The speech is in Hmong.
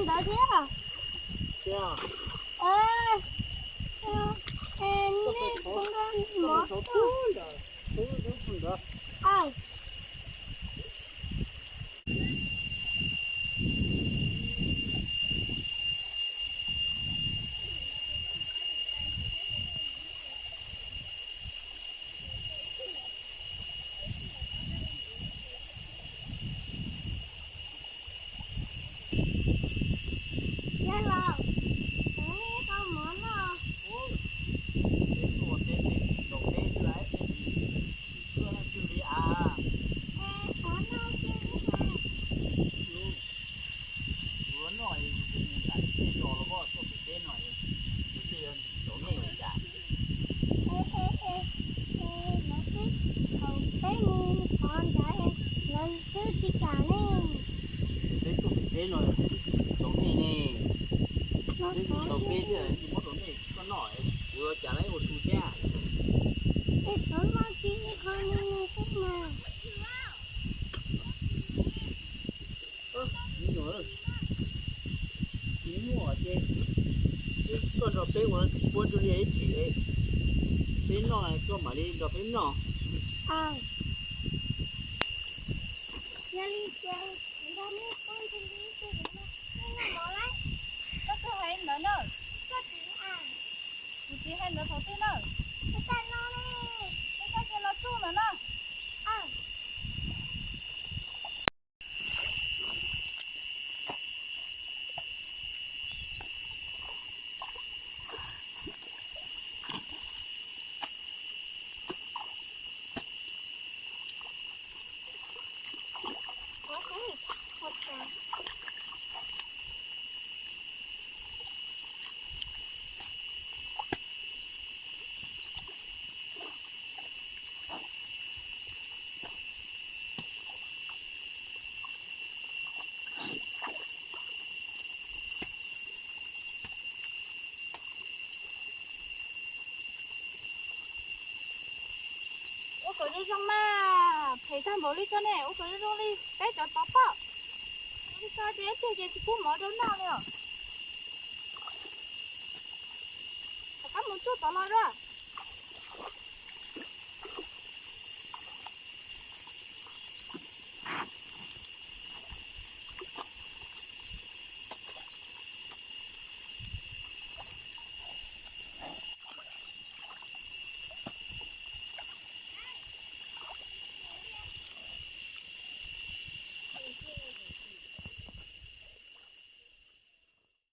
Ntawd thiab. Nej tus mov. Yog los, kuv ib qho mov noj. Peb tuaj peb peb tsis tau peb xwb lawm, peb tsis tau peb xwb li a. Es qhov no cia li hais. Yuav noj es yus twb mus nram tej zos los tuaj pem teb no, yus thiaj yuav ntim tau nej ua cas. Es, es, es, es lawv twb, thaum peb mus qhov ntawd es lawv twb tsis kam ne. Peb tuaj pem teb no peb twb ntim tau nej ne. Peb ntim tau peb thiaj muab rau nej koj noj, yuav cas lawv ua su thiab. Es txhob vaj tsis ib qho me me xwb mas. Me nyuam, tsis muaj ces koj nrog peb ua, ua rau liag ib chim, peb noj koj mam li nrog peb noj. Yog li ces nrog nej pw ntxhee li ib tug no, nej noj mov lawm. Koj twb hais ntawd na. Koj txiv a? Kuv txiv hais ntawd thaum twg na? Ua cas no ne? Es koj cia los tsuj ntawm no. Ua kom zoo zoo mas, phem tag npaum li koj ne, ua kom zoo zoo li peb cov tod poj. Ua li koj ces ib tug ces tsis pub mov rau noj li os. Rov qab mus tsuj tod los a.